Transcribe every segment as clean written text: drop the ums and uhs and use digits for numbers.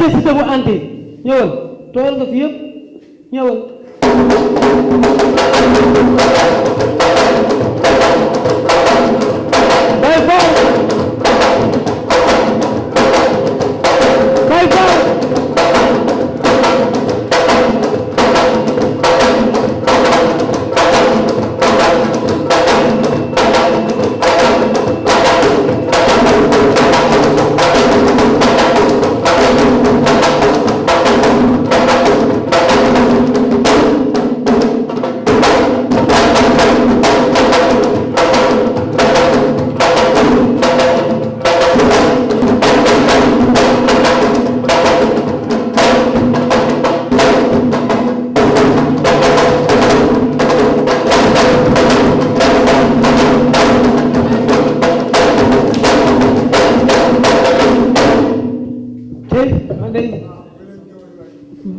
fekkee Siteu bu anti ñëwal tooyal nga fi yëpp ñëwal. Baye Fall Baye Fall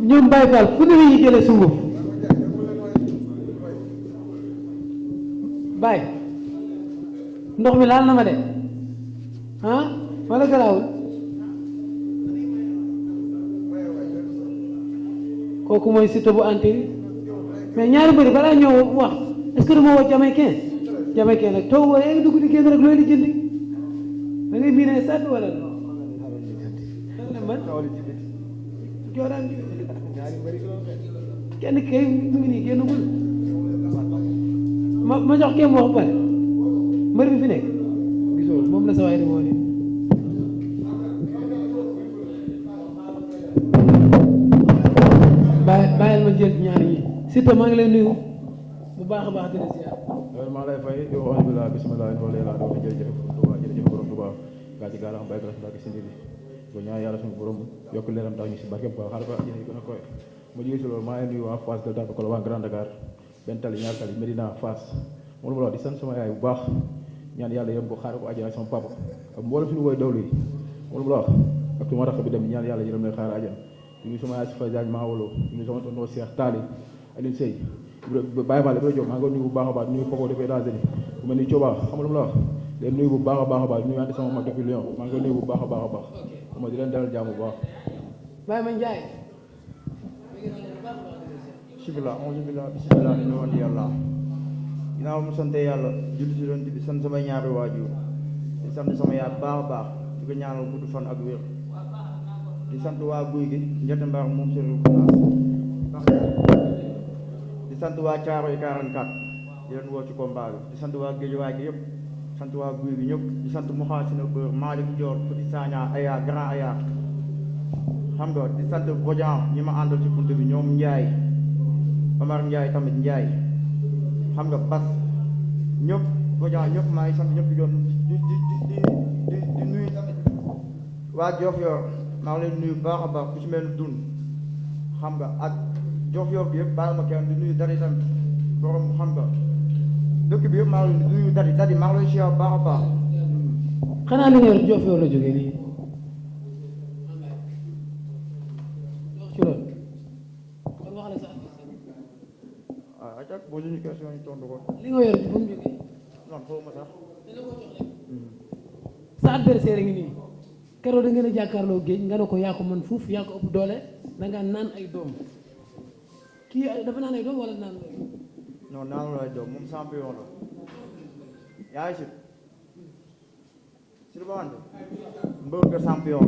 ñoom Baye Fall fu ne la ñuy jëlee sunguf Baye ndox mi laal na ma de ah wala garaawul kooku mooy Siteu bu anti mais ñaari bëri balaa ñëw wax est-ce que dama woo Jamaïcain nag toog wala yaa ngi dugg di génn rek looy lijjanti da ngay miinee sàdd wala man jooraan kenn kay mu ngi nii génnagul ma jox kenn mu wax pare mbër bi fi nekk gisoo moom la sa waay di moo ne bàyyil ma jël ñaar yi Siteu maa ngi lay nuyu bu baax a baax di la ziar loolu maa lay fay di wax alhamdulilah bisimilah wala yàlla doon jërëjëf Touba jërëjëf borom Touba gaa ci gaal xam bàyyi ko la si ndiri ko ñaan yàlla suñu borom yokk leeram tax ñu si barke ba xaaral ko àjjana yi gën a koy ma jógee si loolu maa ngi nuyu waa Fass Gueule Tapée Colobane Grand Dakar benn tali ñaar tali Medina Fass moom la wax di sant sama yaay bu baax ñaan yàlla yëm ko xaaral ko àjjana sama papa ak mboolem suñu woy dawlu yi moom la wax ak su ma rax bi dem ñaan yàlla yërëm leen xaaral àjjana ñu sama yaay si fa jaaj maa wolo ñu sama tonton Cheikh Tali Alioune Seye Baye Fall Ibrahima Diop maa ngi nuyu bu baax a baax nuyu Foko defee États-Unis bu mel ni Coba xam nga lu ma la wax leen nuyu bu baax a baax a baax nuyu ante sama mag depuis Lyon maa ngi nuyu bu baax a baax a baax ma di leen dalal jàmm bu baax Baye Ma Ndiaye bismillah bismillah ni woon yàlla ginnaaw mu sant yàlla julli si doon bi sant sama ñaari waajur di sant sama yaay baax a baax di ko ñaanal gudd fan ak wér di sant waa guy gi njëtt mbaar moom sérieux baax di sant waa Caaroy 44 di leen woo ci combat bi di sant waa Géejawaay gi yëpp sant waa guy gi ñëpp di sant Mouhassina Beur Malick Dior Petit Sagna Aya Grand Aya xam nga di sant Bodian ñi ma àndal ci bunt bi ñoom Ndiaye Omar Ndiaye tamit Ndiaye xam nga Bas ñëpp Bodian ñëpp maa ngi sant ñëpp di nuyu tamit waa Diofior maa ngi leen nuyu baax a baax ku ci mel ni Dun xam nga ak Diofior bi yëpp baal ma kenn di nuyu dari tamit borom xam nga dëkk bi yëpp maa ngi leen di nuyu dari maa ngi lay siyaar baax a baax. xanaa li nga yor Diofior la jógee nii ci loolu kon wax la sa ah acca posé ñu question ñu tontu ko. li nga yor fu mu jógee non xaw ma sax. sa adversaire ngi nii keroog da ngeen a jàkkaarloo géej nga ne ko yaa ko mën fuuf yaa ko ëpp doole da nga naan ay doom kii dafa naan ay doom wala naan loolu non naanu lay doom moom champion la yaa ngi si lu ma wante mbër nga champion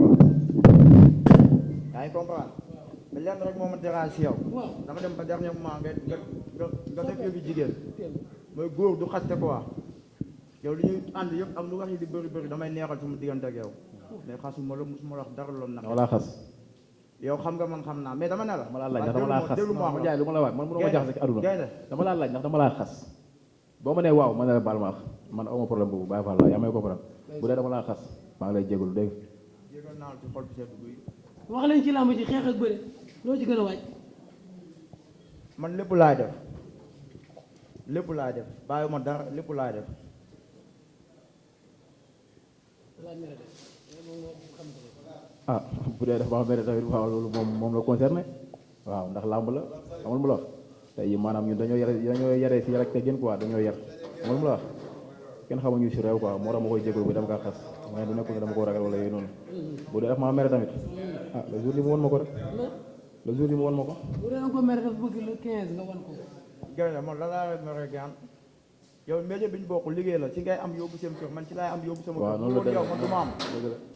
la yaa ngi comprendre mais lenn rek moo ma dérange si yow dama dem ba dernier moment nga def yëfi jigéen mooy góor du xaste quoi yow li ñuy ànd yëpp ak lu wax yi di bëri damay neexal su ma diggante ak yow mais xasuma la musuma la wax dara loolu nag dama laa xas yow xam nga man xam naa mais dama ne la dama laa laaj ndax dama laa xas ma jaay lu ma la waaj man mënoo ma jaxase ci àdduna dama laa laaj ndax dama laa xas boo ma nee waaw ma ne la baal ma wax man awma problème boobu bàyyi fa la yaa may comprendre bu dee dama laa xas maa ngi lay jégalu dégg jégal naa la ci xol bi seetu guy wax leen ci làmb ji xeex ak bëre loo ci gën a waaj man lépp laay def bàyyi ma dara lépp laay def ah bu dee dafa xam ne tamit waaw loolu moom la concerné waaw ndax làmb la xamul mu la wax tey maanaam ñun dañoo yare si yar ak teggin quoi dañoo yar xamul mu la wax kenn xamuñu si réew quoi moo tax ma koy jégalu bi dama kaa xas mais du nekkul ne dama ko ragal wala yooyu noonu bu dee daf maa mere tamit ah le jour li mu won ma ko rek le jour li mu won ma ko bu dee ko mer dafa bëgg le 15 nga wan ko. gërëm man la laa mere gaan yow métier bi ñu bokk liggéey la ci ngay am yóbbu seen kër man ci laay am yóbbu sama kër. waaw noonu la yow man du ma am.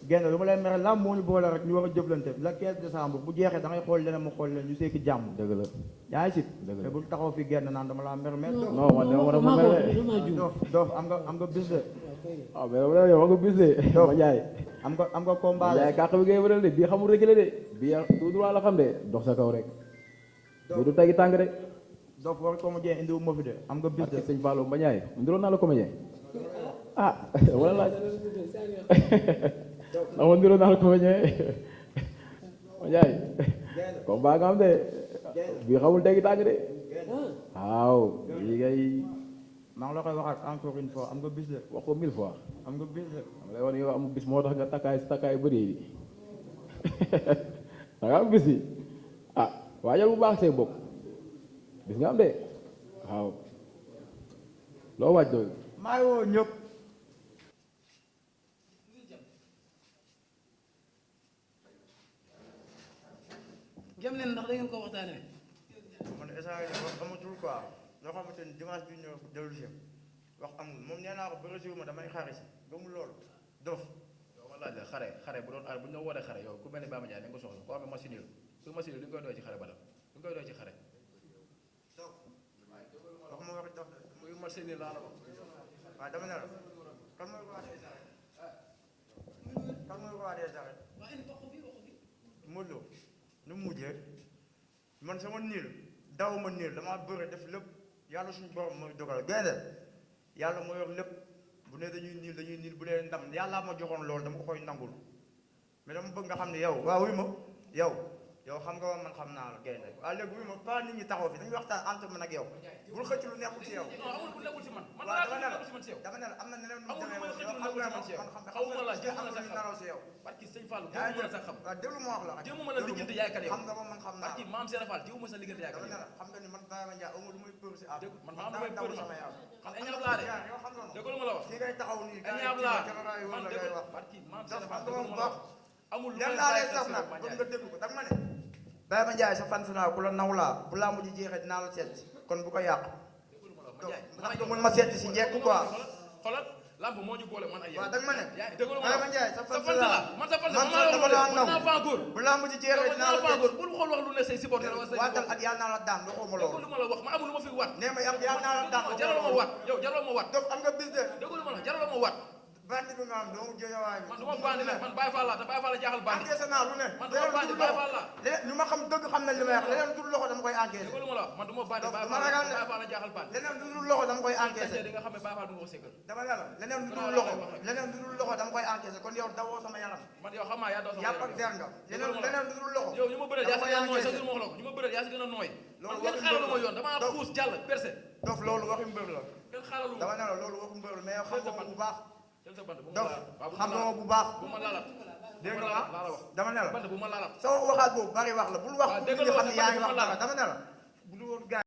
génn lu ma lay mere lam moo ñu boole rek ñu war a jëflante le 15 décembre bu jeexee da ngay xool leneen mu xool leen ñu seeki jàmm. dëgg la yaa ngi si. dëgg la mais bul taxaw fi génn naan dama laa mer mais. non man dama war a ma mere doof am nga bis de. waaw mais dama yow nga bis de ma jaay am nga combat jaay kàq bi ngay wëral de bii xamul rek la de bii tout droit la xam de dox sa kaw rek bii du tagi tàng rek doof war comédien indi wu ma fi de am nga bis de. ak sëñ Fallou Mbañaay ndiroon naa la comédien ah wala laaj ndax ma ndiroon naa la comédien Mbañaay comme baa nga am de bii xamul tegi tàng de waaw bii ngay maa ngi la koy waxaat encore une fois am nga bis de. wax ko 1000 fois am nga bis de. dama lay wax ne yow amul bis moo tax nga takkaay bëri yi da nga am bis yi ah waajal bu baax say bopp bis nga am de waaw loo waaj doy maa ngi woo ñëpp. jëm leen ndax da ngeen ko waxtaanee. man instant yii wax amatul quoi loo xamante ni dimanche bi ñëw dellu si wax amul moom nee naa ko ba réseau ma damay xaari si gëmul loolu dof. yow ma laaj la xare bu doon bu ñu la wootee xare yow ku mel ni Bamba Ndiaye da nga ko soxla koo amee machine su machine li nga koy doy ci xare ba def li nga koy doy ci xare. dof wax ma waxi dof de. muy machine laa la wax. waaw dama ne la kan mooy roi des arènes kan mooy roi des arènes Modou Lo nu mu mujjee man sama niil daw ma niil damaa bëre def lépp yàlla suñu borom mooy dogal gaynde yàlla moo yor lépp bu ne dañuy niil bu dee ndam yàlla ma joxoon loolu dama ko koy nangul mais dama bëgg nga xam ne yow waaw wuy ma yow xam nga man xam naa la gaynde waaw léegi wuy ma pas nit ñi taxaw fi dañuy waxtaan entre man ak yow bul xëcc lu nekkul ci yow. non amul bu nekkul ci man. man waaw laa nekkul ci man si yow. dama ne la am na neneen nu amul lu may xëcc lu xam nekkul ci man si yow. xawuma la jéem a la sax naraw si yow. parce que sëñ Fallou jéem ma la sax xam. waaw déglu ma wax la jéem ma la liggéeyante yaay kan yow. xam nga ma man xam naa parce que maam Serap Fall jéem ma sa liggéeyante yaay kan dama ne yow. la xam nga ni man Baye Mandiaye amul lu muy peur si àll. man maa am lu may peur sama yaram. man ñaab laa de. yow xam nga déglu ma la wax. fii ngay taxaw nii ñaab laa man la déglu wax. parce que maam donc Serap Fall xam nga déglu bu ma la baax. wax. amul lu dem may naa lay bàyyi saf nag Serap bëgg Ndiaye. nga déglu ko danga ma ne Baye Mandiaye sa fan naa ku la naw laa bu laa mujj jeexee dinaa la seet kon bu ko yàq ndax du mën ma seet si njëkk quoi. xoolal lamb moo ñu boole man ak yow. waaw danga ma ne déglu ma Baye la Mandiaye sa fan la man sa fan la man maa la dama laa naw naa faa góor. bu laa mujj jeexee dinaa la seet bul xool wax lu ne say supporter wala say waatal ak yàlla naa la daan waxuma loolu déglu ma la wax ma amul lu ma fi wat. nee ma yàlla naa la daan jaraloo ma wat yow jaraloo ma wat. donc am nga bis de déglu ma la jaraloo ma wat. bandi bi nga am doomu jëyawaay bi man du ma bandi nag man Baye Fall la te Baye Fall la jaaxal bandi. encaissé naa lu ne man du ma bandi Baye Fall la. leneen lu ma xam dëgg xam nañ li may wax leneen du loxo dama koy encaissé déglu ma la wax man du ma bandi donc Baye du ma ragal de Fall la jaaxal bandi. leneen du loxo dama koy encaissé di nga xam ne Baye Fall du nga ko sékkal. dama ne la leneen du loxo dama koy encaissé kon yow dawoo sama yaram man yow xam naa yaa daw sama yàpp ak der nga leneen du loxo yow ñu ma bëral yaa si gën a nooy sax ma wax la ko ñu ma bëral yaa si gën a nooy. man loolu ngeen xaaralu ma yoon damaa xuus jàll percé. donc loolu waxi mbër la ngeen xaaralu ma dama ne la loolu waxi mbër la mais yow xam nga bu baax jël sa band bu ma donc laal xam nga bu baax bu ma laalat dégg nga laa la wax dama ne la band bu ma laalat sama waxaat boobu bari wax la bul wax waaw nit dégg ñi nga xam ne yaa ngi wax wax dara dama ne la